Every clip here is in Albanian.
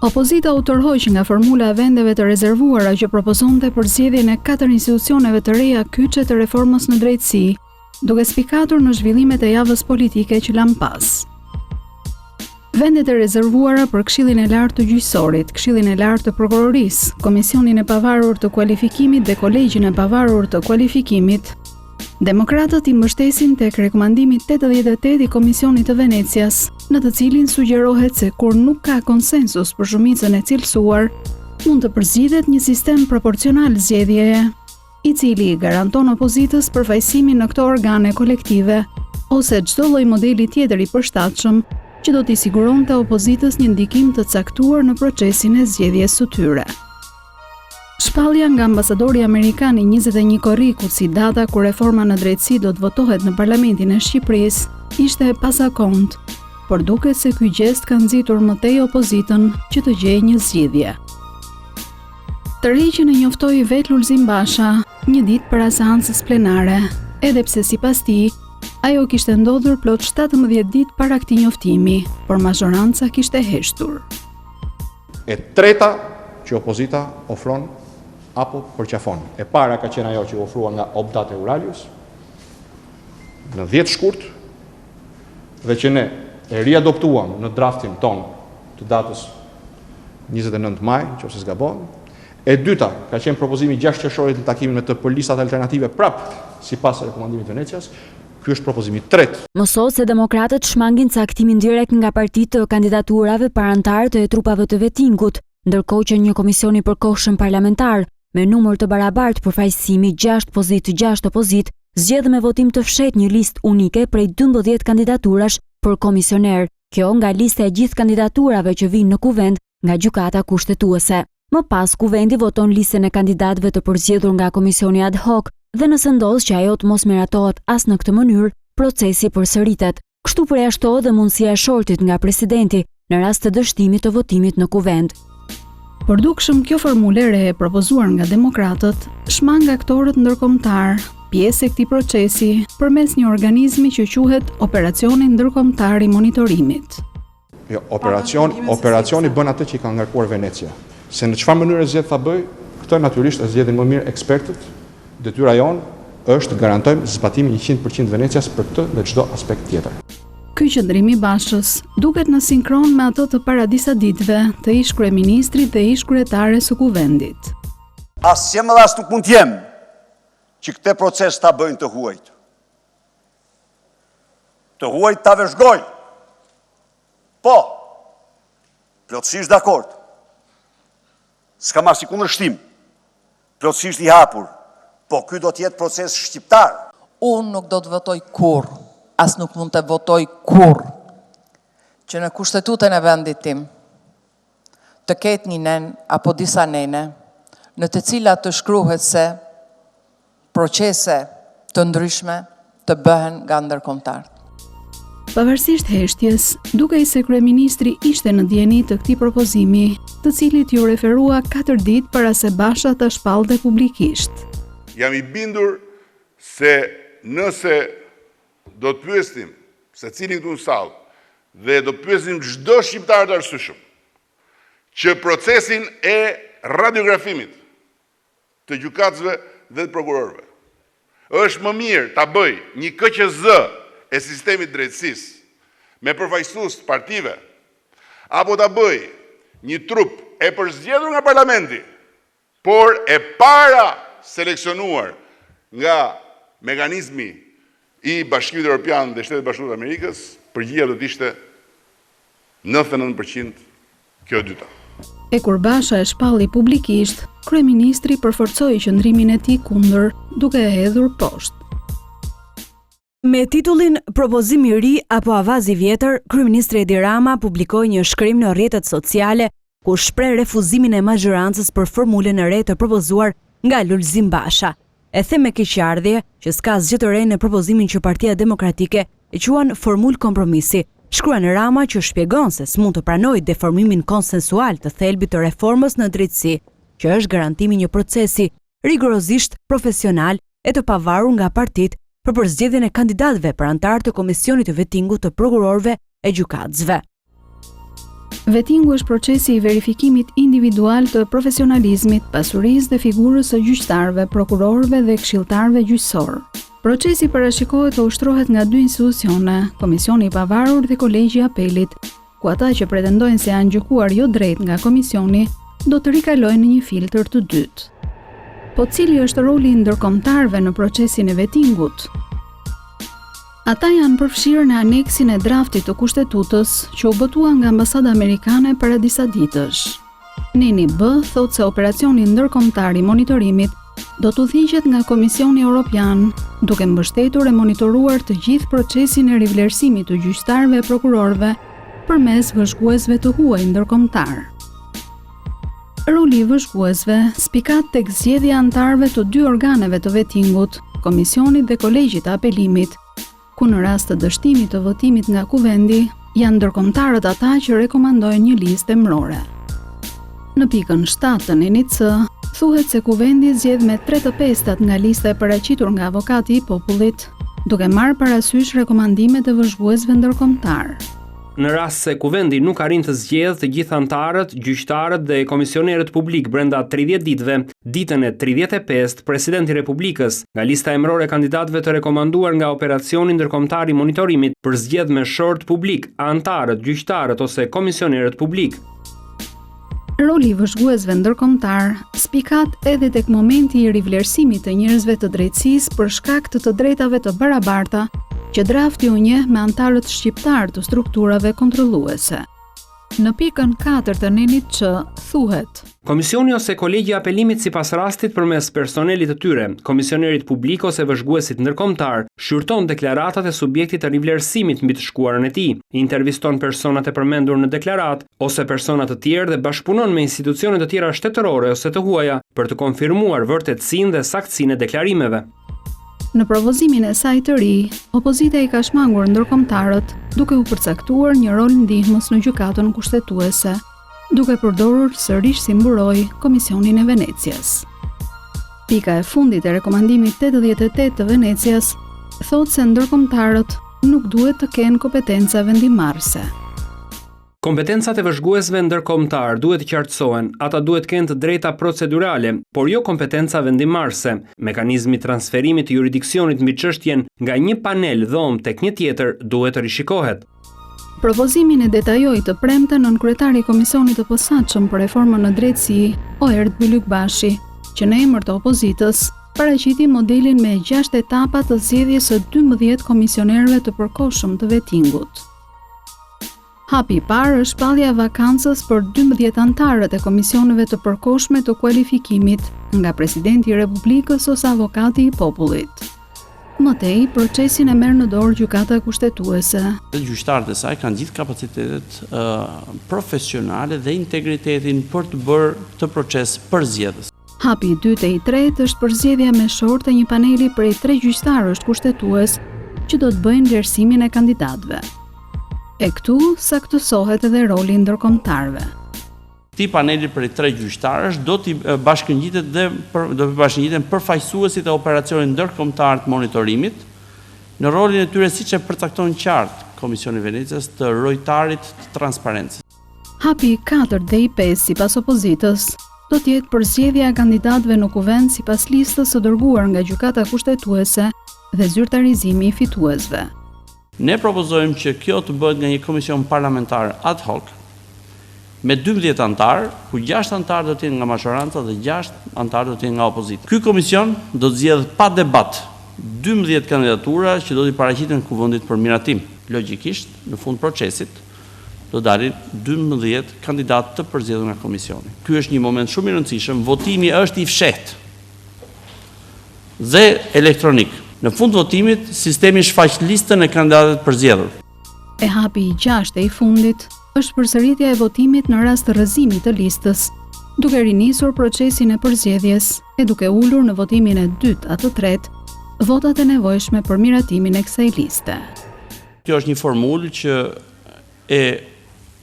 Opozita u tërhoq nga formula e vendeve të rezervuara që propozonte për zgjedhjen e katër institucioneve të reja kyçe të reformës në drejtësi, duke spikatur në zhvillimet e javës politike që lamë pas. Vendet e rezervuara për Këshillin e Lartë të Gjyqësorit, Këshillin e Lartë të Prokurorisë, Komisionin e Pavarur të Kualifikimit dhe Kolegjin e Pavarur të Kualifikimit, demokratët i mbështesin tek rekomandimi 88 i Komisionit të Venecias, në të cilin sugjerohet se kur nuk ka konsensus për shumicën e cilësuar, mund të përzgjidhet një sistem proporcional zgjedhjeje, i cili i garanton opozitës përfaqësimin në këto organe kolektive ose çdo lloj modeli tjetër i përshtatshëm që do t'i siguronte opozitës një ndikim të caktuar në procesin e zgjedhjes së tyre. Shpallja nga ambasadori amerikan i 21 korrikut si data kur reforma në drejtësi do të votohet në Parlamentin e Shqipërisë ishte e pazakontë, por duket se ky gjest ka nxitur më tej opozitën që të gjejë një zgjidhje. Tërheqjen e njoftoi vetë Lulzim Basha një ditë para seancës plenare, edhe pse sipas tij, ajo kishte ndodhur plot 17 ditë para këtij njoftimi, por mazhoranca kishte heshtur. E treta që opozita ofron apo përqafon. E para ka qenë ajo që u ofrua nga Opdat Euralius në 10 shkurt dhe që ne e riadoptuam në draftin tonë të datës 29 maj, nëse s'gabohem. E dyta, ka qenë propozimi 6 qershorit në takimin me të për listat alternative prap sipas rekomandimit të Venecias. Ky është propozimi i tretë. Mësohet se demokratët shmangin caktimin direkt nga partitë të kandidaturave për anëtarët e trupave të vetingut, ndërkohë që një komision i përkohshëm parlamentar, me numër të barabartë përfaqësimi 6 pozitë 6 opozitë, zgjedh me votim të fshehtë një listë unike prej 12 kandidaturash për komisionerë. Kjo nga lista e gjithë kandidaturave që vijnë në Kuvend nga Gjykata Kushtetuese. Më pas, Kuvendi voton listën e kandidatëve të përzgjedhur nga Komisioni ad hoc dhe nëse ndodh që ajo të mos miratohet as në këtë mënyrë, procesi përsëritet. Kështu përjashtohet dhe mundësia e shortit nga presidenti në rast të dështimit të votimit në Kuvend. Por dukshëm kjo formulë e re e propozuar nga demokratët shmang aktorët ndërkombëtarë, pjesë e këtij procesi përmes një organizmi që quhet Operacioni Ndërkombëtar i Monitorimit. Jo, operacion, operacioni bën atë që i ka ngarkuar Venecia. Se në çfarë mënyre zgjedh ta bëjë, këtë natyrisht e zgjedhin më mirë ekspertët. Detyra jonë është të garantojmë zbatimin 100% Venecias për këtë dhe çdo aspekt tjetër. Ky qëndrim i Bashës duket në sinkron me atë të para disa ditëve të ish-kryeministrit dhe ish-kryetares së Kuvendit. As s'jem dhe as nuk mund të jem që këtë proces ta bëjnë të huajt. Të huajt ta vëzhgojnë. Po, plotësisht dakord. S'kam asnjë kundërshtim. Plotësisht i hapur. Po ky do të jetë proces shqiptar. Unë nuk do të votoj kurrë, as nuk mund të votoj kurrë, që në kushtetutën e vendit tim të ketë një nen apo disa nene në të cilat të shkruhet se procese të ndryshme të bëhen nga ndërkombëtarët. Pavarësisht heshtjes, dukej se kryeministri ishte në dijeni të këtij propozimi, të cilit iu referua 4 ditë para se Basha ta shpallte publikisht. Jam i bindur se nëse do të pyesnim secilin këtu në sallë dhe do të pyesnim çdo shqiptar të arsyeshëm që procesin e radiografimit të gjykatësve dhe të prokurorëve. Është më mirë ta bëjë një KQZ e sistemit të drejtësisë me përfaqësues të partive apo ta bëjë një trup e përzgjedhur nga parlamenti, por e para seleksionuar nga mekanizmi i Bashkimit Evropian dhe Shtetet e Bashkuara të Amerikës, përgjigja do të ishte 99% kjo e dyta. E kur Basha e shpalli publikisht, kryeministri përforcoi qëndrimin e tij kundër, duke e hedhur poshtë. Me titullin Propozim i ri apo avaz i vjetër, kryeministri Edi Rama publikoi një shkrim në rrjetet sociale ku shpreh refuzimin e mazhorancës për formulën e re të propozuar nga Lulzim Basha. E them me keqardhje që s'ka asgjë të re në propozimin që Partia Demokratike e quan formulë kompromisi, shkruan Rama që shpjegon se s'mund të pranojë deformimin konsensual të thelbit të reformës në drejtësi, që është garantimi i një procesi rigorozisht profesional e të pavarur nga partitë për përzgjedhjen e kandidatëve për anëtarë të Komisionit të Vetingut të prokurorëve e gjykatësve. Vetingu është procesi i verifikimit individual të profesionalizmit, pasurisë dhe figurës së gjyqtarëve, prokurorëve dhe këshilltarëve gjyqësorë. Procesi parashikohet të ushtrohet nga dy institucione, Komisioni i Pavarur dhe Kolegji i Apelit, ku ata që pretendojnë se janë gjykuar jo drejt nga komisioni, do të rikalojnë në një filtër të dytë. Po cili është roli i ndërkombëtarëve në procesin e vetingut? Ata janë përfshirë në aneksin e draftit të Kushtetutës që u botua nga ambasada amerikane para disa ditësh. Neni B thotë se operacioni ndërkombëtar i monitorimit do të udhëhiqet nga Komisioni Europian, duke mbështetur e monitoruar të gjithë procesin e rivlerësimit të gjyqtarëve e prokurorëve përmes vëzhguesve të huaj ndërkombëtarë. Roli i vëzhguesve spikat tek zgjedhja e anëtarëve të dy organeve të vetingut, Komisionit dhe Kolegjit të Apelimit, ku në rast të dështimit të votimit nga Kuvendi, janë ndërkombëtarët ata që rekomandojnë një listë emërore. Në pikën 7 të nenit C, thuhet se Kuvendi zgjedh me 3/5 nga lista e paraqitur nga avokati i popullit, duke marrë parasysh rekomandimet e vëzhguesve ndërkombëtarë. Në rast se Kuvendi nuk arrin të zgjedhë të gjithë anëtarët, gjyqtarët dhe komisionerët publikë brenda 30 ditëve, ditën e 35, Presidenti i Republikës, nga lista emërore e kandidatëve të rekomanduar nga Operacioni Ndërkombëtar i Monitorimit, përzgjedh me short publik anëtarët, gjyqtarët ose komisionerët publikë. Roli i vëzhguesve ndërkombëtarë spikat edhe tek momenti i rivlerësimit të njerëzve të drejtësisë për shkak të të drejtave të barabarta që drafti u njeh me anëtarët shqiptarë të strukturave kontrolluese. Në pikën 4 të nenit Ç thuhet: Komisioni ose Kolegji i Apelimit sipas rastit përmes personelit të tyre, komisionerit publik ose vëzhguesit ndërkombëtar, shqyrton deklaratat e subjektit të rivlerësimit mbi të shkuarën e tij, interviston personat e përmendur në deklaratë ose persona të tjerë dhe bashkëpunon me institucione të tjera shtetërore ose të huaja për të konfirmuar vërtetësinë dhe saktësinë e deklarimeve. Në propozimin e saj të ri, opozita i ka shmangur ndërkombëtarët, duke u përcaktuar një rol ndihmës në gjykatën kushtetuese, duke përdorur sërish si mburojë Komisionin e Venecias. Pika e fundit e rekomandimit 88 të Venecias thotë se ndërkombëtarët nuk duhet të kenë kompetenca vendimmarrëse. Kompetencat e vëzhguesve ndërkombëtarë duhet të qartësohen, ata duhet të kenë të drejta procedurale, por jo kompetenca vendimmarrëse. Mekanizmi i transferimit të juridiksionit mbi çështjen nga një panel dhomë tek një tjetër duhet të rishikohet. Propozimin e detajoi të premten nënkryetari i Komisionit të Posaçëm për Reformën në Drejtësi, Oerd Bylykbashi, që në emër të opozitës paraqiti modelin me 6 etapa të zgjedhjes së 12 komisionerëve të përkohshëm të vetingut. Hapi i parë është shpallja e vakancës për 12 anëtarët e komisioneve të përkohshme të kualifikimit nga Presidenti i Republikës ose Avokati i Popullit. Më tej, procesin e merr në dorë Gjykata Kushtetuese. Gjyqtarët e saj kanë gjithë kapacitetet profesionale dhe integritetin për të bërë këtë proces përzgjedhës. Hapi i dytë e i tretë është përzgjedhja me short e një paneli prej tre gjyqtarësh kushtetues që do të bëjnë vlerësimin e kandidatëve. E këtu saktësohet edhe roli i ndërkombëtarëve. Këtij paneli prej tre gjyqtarësh do t'i bashkëngjitet dhe do t'i bashkëngjiten përfaqësuesit e operacionit ndërkombëtar të monitorimit në rolin e tyre siç e përcakton qartë Komisioni i Venecias të rojtarit të transparencës. Hapi i katërt dhe i pestë sipas opozitës do të jetë përzgjedhja e kandidatëve në Kuvend sipas listës së dërguar nga Gjykata Kushtetuese dhe zyrtarizimi i fituesve. Ne propozojmë që kjo të bëhet nga një komision parlamentar ad hoc me 12 anëtarë, ku 6 anëtarë do të jenë nga mazhoranca dhe 6 anëtarë do të jenë nga opozita. Ky komision do të zgjedhë pa debat 12 kandidatura që do t'i paraqiten Kuvendit për miratim. Logjikisht, në fund procesit do dalin 12 kandidatë të përzgjedhur nga komisioni. Ky është një moment shumë i rëndësishëm, votimi është i fshehtë dhe elektronik. Në fund të votimit, sistemi shfaq listën e kandidatëve të përzgjedhur. E hapi i gjashtë e i fundit është përsëritja e votimit në rast të rrëzimit të listës, duke rinisur procesin e përzgjedhjes e duke ulur në votimin e dytë a të tretë votat e nevojshme për miratimin e kësaj liste. Kjo është një formulë që e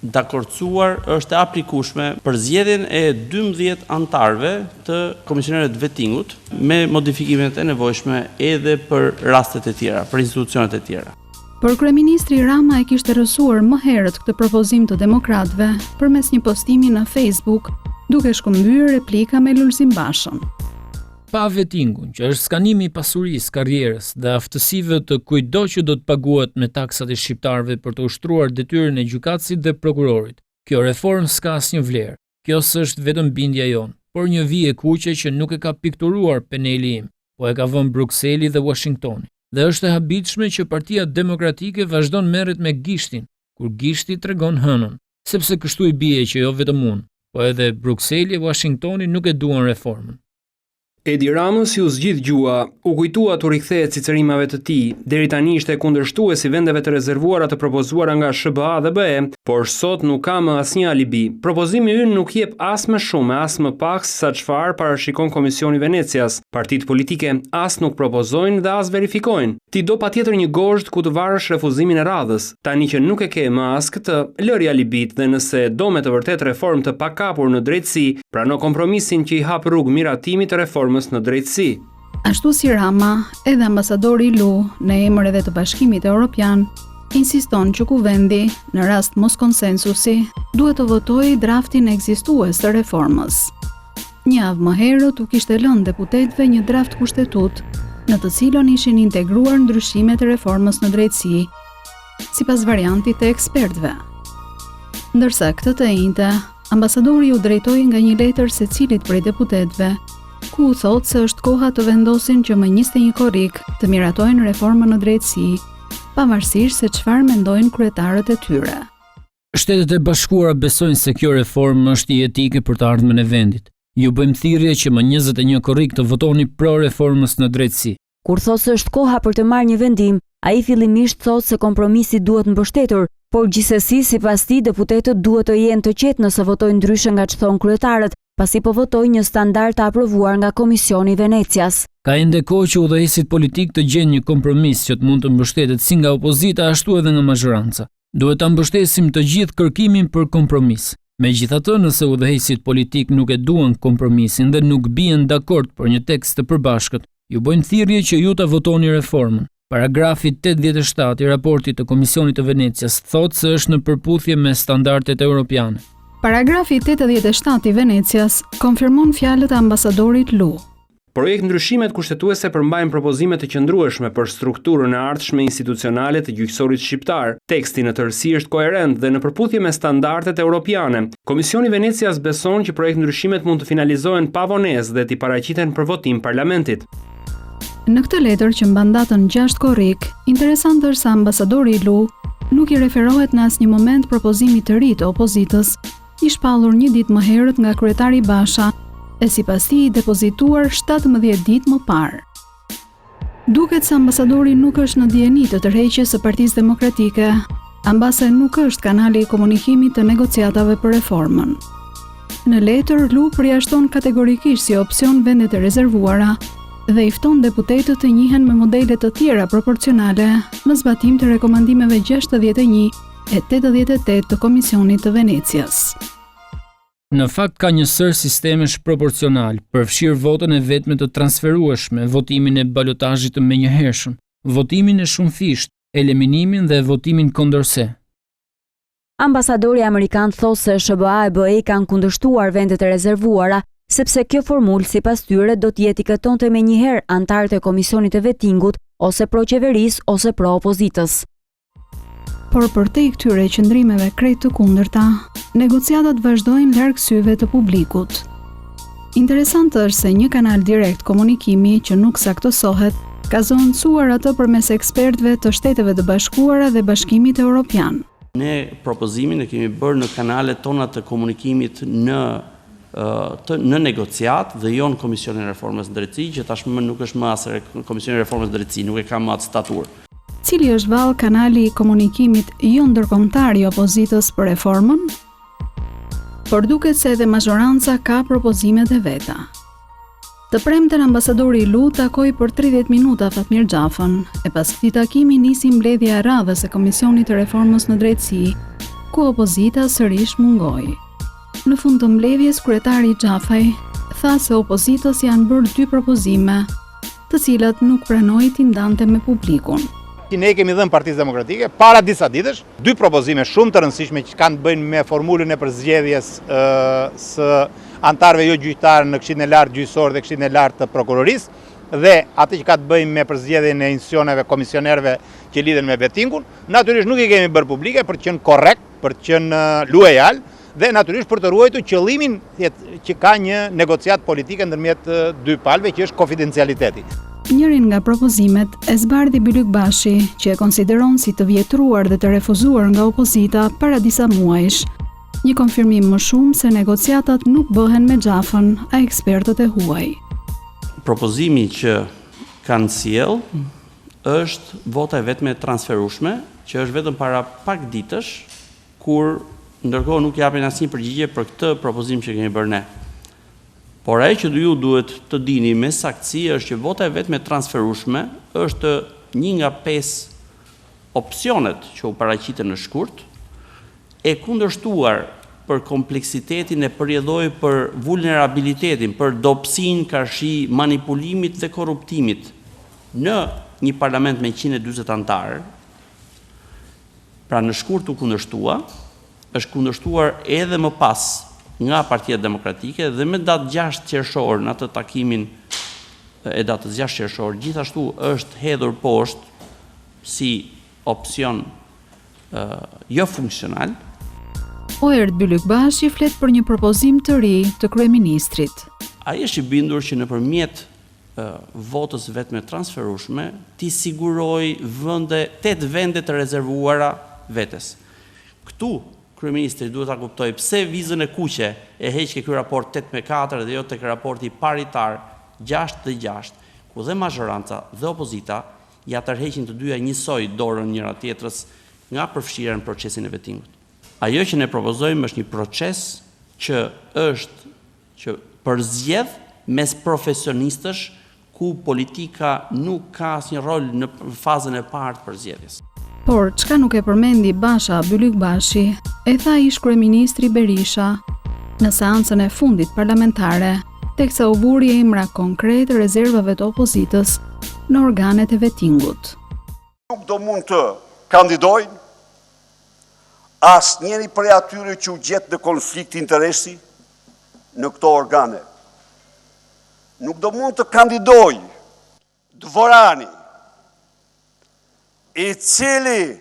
dakordësuar është e aplikueshme për zgjedhjen e 12 anëtarëve të komisionerëve të vetingut me modifikimet e nevojshme edhe për rastet e tjera, për institucionet e tjera. Por kryeministri Rama e kishte rrëzuar më herët këtë propozim të demokratëve përmes një postimi në Facebook, duke shkëmbyer replika me Lulzim Bashën. Pa vetingun, që është skanimi i pasurisë, karrierës dhe aftësive të kujtdo që do të paguhet me taksat e shqiptarëve për të ushtruar detyrën e gjykatësit dhe prokurorit, kjo reformë s'ka asnjë vlerë. Kjo s'është vetëm bindja jonë, por një vijë e kuqe që nuk e ka pikturuar peneli im, po e ka vënë Brukseli dhe Uashingtoni. Dhe është e habitshme që Partia Demokratike vazhdon merret me gishtin, kur gishti tregon hënën. Sepse kështu i bie që jo vetëm unë, po edhe Brukseli e Uashingtoni nuk e duan reformën. Edi Ramës iu zgjidh gjuha, u kujtua t'u rikthehet cicërimave të tij. Deri tani ishte kundërshtues i vendeve të rezervuara të propozuara nga SHBA dhe BE, por sot nuk ka më asnjë alibi. Propozimi ynë nuk jep as më shumë e as më pak se sa çfarë parashikon Komisioni i Venecias. Partitë politike as nuk propozojnë dhe as verifikojnë. Ti do patjetër një gozhdë ku të varësh refuzimin e radhës. Tani që nuk e ke më as këtë, lëri alibitë dhe nëse do me të vërtetë reformë të pakapur në drejtësi, prano kompromisin që i hap rrugë miratimit të reformës në drejtësi. Ashtu si Rama, edhe ambasadori Lu, në emër edhe të Bashkimit Europian, insiston që Kuvendi, në rast moskonsensusi, duhet të votojë draftin ekzistues të reformës. Një javë më herët u kishte lënë deputetëve një draft kushtetutë, në të cilën ishin integruar ndryshimet e reformës në drejtësi, sipas variantit të ekspertëve. Ndërsa këtë të enjte, ambasadori iu drejtoi nga një letër secilit prej deputetëve, ku u thotë se është koha të vendosin që më 21 korrik të miratojnë reformën në drejtësi, pavarësisht se çfarë mendojnë kryetarët e tyre. Shtetet e Bashkuara besojnë se kjo reformë është jetike për të ardhmen e vendit. Ju bëjmë thirrje që më 21 korrik të votoni pro reformës në drejtësi. Kur thotë se është koha për të marrë një vendim, ai fillimisht thotë se kompromisi duhet mbështetur, por gjithsesi sipas tij deputetët duhet të jenë të qetë nëse votojnë ndryshe nga ç'thonë kryetarët, pasi po votojnë një standard të aprovuar nga Komisioni i Venecias. Ka ende kohë që udhëheqësit politikë të gjejnë një kompromis që të mund të mbështetet si nga opozita ashtu edhe nga mazhoranca. Duhet ta mbështesim të gjithë kërkimin për kompromis. Megjithatë, nëse udhëheqësit politikë nuk e duan kompromisin dhe nuk bien dakord për një tekst të përbashkët, ju bëjmë thirrje që ju ta votoni reformën. Paragrafi 87 i raportit të Komisionit të Venecias thotë se është në përputhje me standardet europiane. Paragrafi 87 i Venecias konfirmon fjalët e ambasadorit Lu. Projekt-ndryshimet kushtetuese përmbajnë propozime të qëndrueshme për strukturën e ardhshme institucionale të gjyqësorit shqiptar. Teksti në tërësi është koherent dhe në përputhje me standardet europiane. Komisioni i Venecias beson që projekt-ndryshimet mund të finalizohen pa vonesë dhe t'i paraqiten për votim parlamentit. Në këtë letër që mban datën 6 korrik, interesant është se ambasadori Lu nuk i referohet në asnjë moment propozimit të ri të opozitës, i shpallur një ditë më herët nga kryetari Basha, e sipas tij i depozituar 17 ditë më parë. Duket se ambasadori nuk është në dijeni të tërheqjes së Partisë Demokratike, a mbase nuk është kanali i komunikimit të negociatave për reformën. Në letër, Lu përjashton kategorikisht si opsion vendet e rezervuara dhe i fton deputetët të njihen me modele të tjera proporcionale në zbatim të rekomandimeve 61 e 88 të Komisionit të Venecias. Në fakt ka një sërë sistemesh proporcionale, përfshirë votën e vetme të transferueshme, votimin e balotazhit të menjëhershëm, votimin e shumëfishtë, eliminimin dhe votimin Condorcet. Ambasadori amerikan thotë se SHBA e BE kanë kundërshtuar vendet e rezervuara, sepse kjo formulë sipas tyre do t'i etiketonte menjëherë anëtarët e Komisionit të Vetingut ose pro qeverisë ose pro opozitës. Por përtej këtyre qëndrimeve krejt të kundërta, negociatat vazhdojnë larg syve të publikut. Interesant është se një kanal direkt komunikimi që nuk saktësohet, ka zëvendësuar atë përmes ekspertëve të Shteteve të Bashkuara dhe Bashkimit Europian. Ne propozimin e kemi bërë në kanalet tona të komunikimit në të në negociatë dhe jo në Komisionin e Reformës në Drejtësi, që tashmë nuk është më as Komisioni i Reformës në Drejtësi, nuk e ka më atë staturë. Cili është vallë kanali i komunikimit jo ndërkombëtar i opozitës për reformën? Por duket se edhe mazhoranca ka propozimet e veta. Të premten ambasadori Lu takoi për 30 minuta Fatmir Xhafën, e pas këtij takimi nisi mbledhja e radhës e Komisionit të Reformës në Drejtësi, ku opozita sërish mungoi. Në fund të mbledhjes, kryetari Xhafaj tha se opozitës i janë bërë dy propozime, të cilat nuk pranoi t'i ndante me publikun. Ne i kemi dhënë Partisë Demokratike para disa ditësh dy propozime shumë të rëndësishme që kanë të bëjnë me formulën e përzgjedhjes së anëtarëve jo gjyqtarë në Këshillin e Lartë Gjyqësor dhe Këshillin e Lartë të Prokurorisë dhe atë që ka të bëjë me përzgjedhjen e institucioneve komisionerëve që lidhen me vetingun. Natyrisht nuk i kemi bërë publike për të qenë korrekt, për të qenë luajal dhe natyrisht për të ruajtur qëllimin që ka një negociatë politike ndërmjet dy palëve që është konfidencialiteti. Njërin nga propozimet e zbardhi Bylykbashi, që e konsideron si të vjetruar dhe të refuzuar nga opozita para disa muajsh. Një konfirmim më shumë se negociatat nuk bëhen me Xhafën a ekspertët e huaj. Propozimi që kanë sjellë është vota e vetme e transferueshme, që është vetëm para pak ditësh, kur ndërkohë nuk japin asnjë përgjigje për këtë propozim që kemi bërë ne. Por ajo që ju duhet të dini me saktësi është që vota e vetme e transferueshme është një nga pesë opsionet që u paraqitën në shkurt, e kundërshtuar për kompleksitetin e për rrjedhojë për vulnerabilitetin, për dobësinë karshi manipulimit dhe korruptimit në një parlament me 140 anëtarë, Pra në shkurt u kundërshtua, është kundërshtuar edhe më pas nga Partia Demokratike dhe me datë 6 qershor në atë takimin e datës 6 qershor gjithashtu është hedhur poshtë si opsion jo funksional. Oerd Bylykbashi flet për një propozim të ri të kryeministrit. Ai është i bindur që nëpërmjet votës vetme transferueshme t'i sigurojë vende, 8 vende të rezervuara vetes. Këtu kryeministri duhet ta kuptojë pse vizën e kuqe e heq ke ky raport 8 me 4 dhe jo tek raporti paritar 6 dhe 6, ku dhe mazhoranca dhe opozita ia tërheqin të dyja njësoj dorën njëra tjetrës nga përfshirja në procesin e vetingut. Ajo që ne propozojmë është një proces që është që përzgjedh mes profesionistësh ku politika nuk ka asnjë rol në fazën e parë të përzgjedhjes. Por, çka nuk e përmendi Basha Bylykbashi, e tha ish-kryeministri Berisha në seancën e fundit parlamentare, teksa u vuri emra konkretë rezervave të opozitës në organet e vetingut. Nuk do mund të kandidojnë asnjëri prej atyre që u gjet në konflikt interesi në këto organe. Nuk do mund të kandidojë Dvorani, i cili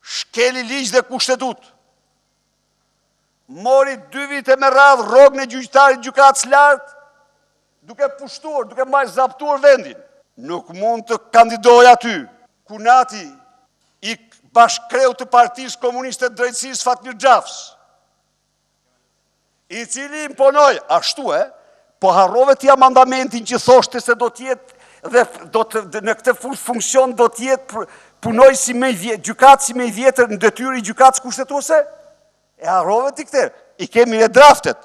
shkeli ligj dhe kushtetutë, mori dy vite me radhë rrogën e gjyqtarit gjykatës lartë, duke pushtuar, duke mbajt zaptuar vendin. Nuk mund të kandidojë aty, kunati i bashkëkreut të Partisë Komuniste të Drejtësisë Fatmir Xhafës, i cili imponoi, ashtu e, po harrove ti amandamentin që thoshte se do të jetë dhe do të në këtë funksion do të jetë punonjësi më i vjetër, gjykatësi më i vjetër në detyrë i gjykatës kushtetuese? E harrove ti këtë? I kemi në draftet.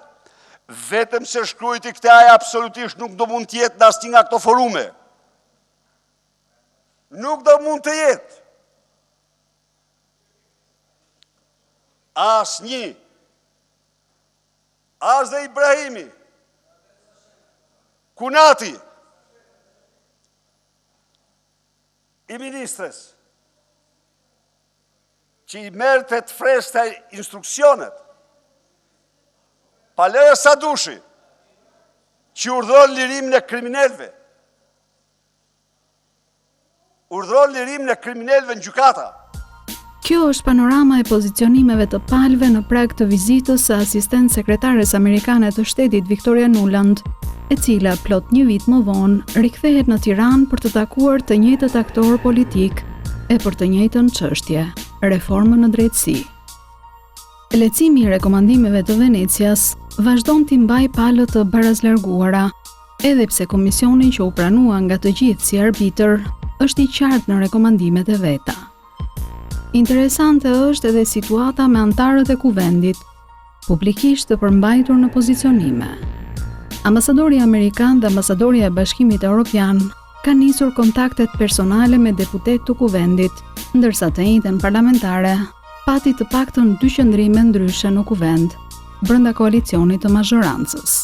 Vetëm se shkruajti këtë ai absolutisht nuk do mund të jetë në asnjë nga këto forume. Nuk do mund të jetë. Asnjë. As dhe Ibrahimi. Kunati. I ministres. Që i merrte të freskëta instruksionet. Pa lëre Sadushi. Që urdhëron lirimin e kriminelëve. Urdhëron lirimin e kriminelëve në gjykata. Kjo është panorama e pozicionimeve të palëve në prag të vizitës së asistent sekretares amerikane të shtetit Victoria Nuland, e cila plot një vit më vonë rikthehet në Tiranë për të takuar të njëjtët aktorë politikë e për të njëjtën çështje, reformën në drejtësi. Leximi i rekomandimeve të Venecias vazhdon t'i mbajë palët të barazlarguara, edhe pse komisioni që u pranua nga të gjithë si arbitër është i qartë në rekomandimet e veta. Interesante është edhe situata me anëtarët e kuvendit, publikisht të përmbajtur në pozicionime. Ambasadori amerikan dhe ambasadorja e Bashkimit Evropian kanë nisur kontaktet personale me deputetë të kuvendit, ndërsa të enjten parlamentare pati të paktën dy qëndrime ndryshe në kuvend, brenda koalicionit të mazhorancës.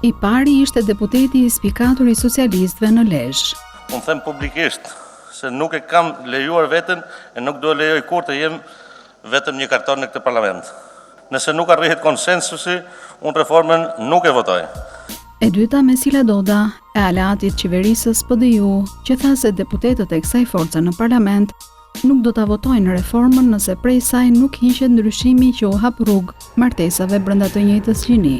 I pari ishte deputeti i spikatur i socialistëve në Lezhë. Unë them publikisht se nuk e kam lejuar veten e nuk do e lejoj kurrë të jem vetëm një karton në këtë parlament. Nëse nuk arrihet konsensusi, unë reformën nuk e votoj. E dyta Mesila Doda, e aleatit qeverisës PDIU, që tha se deputetët e kësaj force në parlament nuk do ta votojnë reformën nëse prej saj nuk hiqet ndryshimi që u hap rrugë martesave brenda të njëjtës gjini.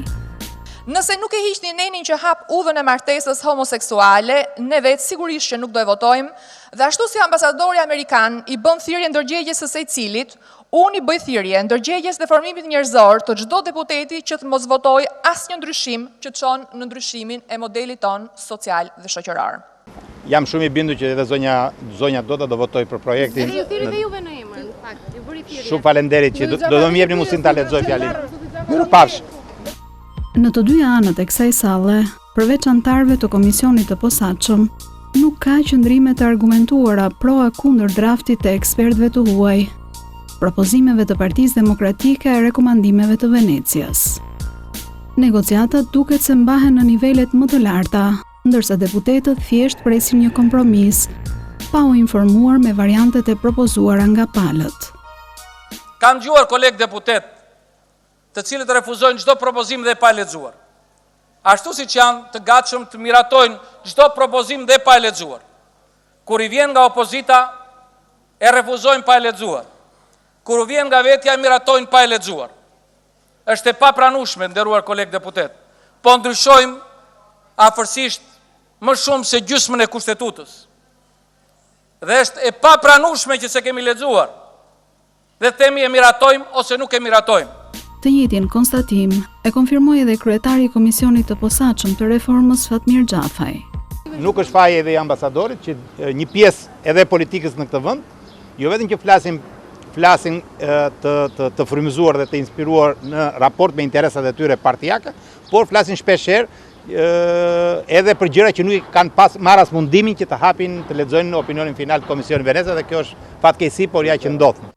Nëse nuk e hiqni nenin që hap udhën e martesës homoseksuale, ne vetë sigurisht që nuk do e votojmë dhe ashtu si ambasadori amerikan i bën thirrje ndërgjegjes së secilit, unë i bëj thirrje ndërgjegjes dhe formimit njerëzor të çdo deputeti që të mos votojë asnjë ndryshim që çon në ndryshimin e modelit tonë social dhe shoqëror. Jam shumë i bindur që edhe zonja zonja Doda do votojë për projektin. Edhe ju thirri dhe juve në emër, në fakt, ju bëri thirrje. Shumë faleminderit që do do më jepni mundësinë ta lexoj fjalinë. Mirupafsh. Në të dyja anët e kësaj salle, përveç anëtarëve të komisionit të posaçëm, nuk ka qëndrime të argumentuara pro e kundër draftit të ekspertëve të huaj, propozimeve të Partisë Demokratike e rekomandimeve të Venecias. Negociatat duket se mbahen në nivelet më të larta, ndërsa deputetët thjesht presin një kompromis, pa u informuar me variantet e propozuara nga palët. Kam dëgjuar kolegë deputetë, të cilët refuzojnë çdo propozim dhe pa e lexuar. Ashtu siç janë të gatshëm të miratojnë çdo propozim dhe pa e lexuar. Kur i vjen nga opozita, e refuzojnë pa e lexuar. Kur u vjen nga vetja, e miratojnë pa e lexuar. Është e papranueshme, të nderuar kolegë deputetë. Po ndryshojmë afërsisht më shumë se gjysmën e Kushtetutës. Dhe është e papranueshme që s'e kemi lexuar. Dhe themi e miratojmë ose nuk e miratojmë. Të njëjtin konstatim e konfirmoi edhe kryetari i Komisionit të Posaçëm të Reformës Fatmir Xhafaj. Nuk është faji edhe i ambasadorit që një pjesë edhe e politikës në këtë vend Jo vetëm që flasin flasin të të të frymëzuar dhe të inspiruar në raport me interesat e tyre partiake, por flasin shpesh herë edhe për gjëra që nuk i kanë pas marrë as mundimin që të hapin, të lexojnë opinionin final të Komisionit Venecias dhe kjo është fatkeqësi, por ja që ndodh.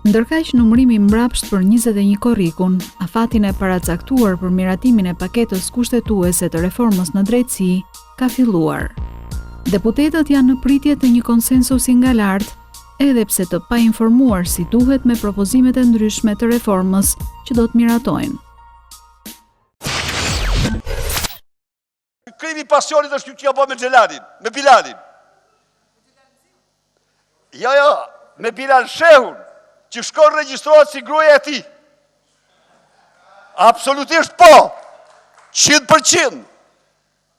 Ndërkaq numërimi mbrapsht për 21 korrikun, afatin e paracaktuar për miratimin e paketës kushtetuese të reformës në drejtësi, ka filluar. Deputetët janë në pritje të një konsensusi nga lart, edhe pse të painformuar si duhet me propozimet e ndryshme të reformës që do të miratojnë. Krimi i pasionit është që ja bë me Xhelalin, me Bilalin. Jo, jo, me Bilal Shehun, që shkon regjistrohet si gruaja e tij. Absolutisht po. 100%.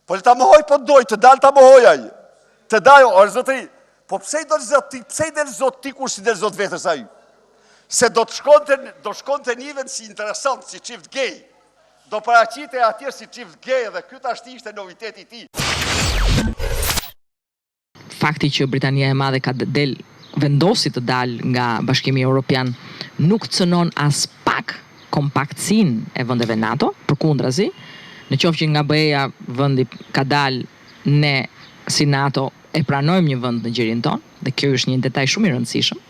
Po le ta mohoj po doj, të dalë ta mohoj ai. Të dalë, o zotëri. Po pse i del zot ti? Pse i del zot ti kur s'i del zot vetes ai? Se do të shkonte, do shkonte në event si interesant, si çift gay. Do paraqitej atje si çift gay dhe ky tashti ishte noviteti i tij. Fakti që Britania e Madhe ka del vendosi të dalë nga Bashkimi Europian nuk cënon aspak kompaktësinë e vendeve NATO, përkundrazi, në qoftë që nga BE-ja vendi ka dalë ne si NATO e pranojmë një vend në gjirin tonë dhe kjo është një detaj shumë i rëndësishëm.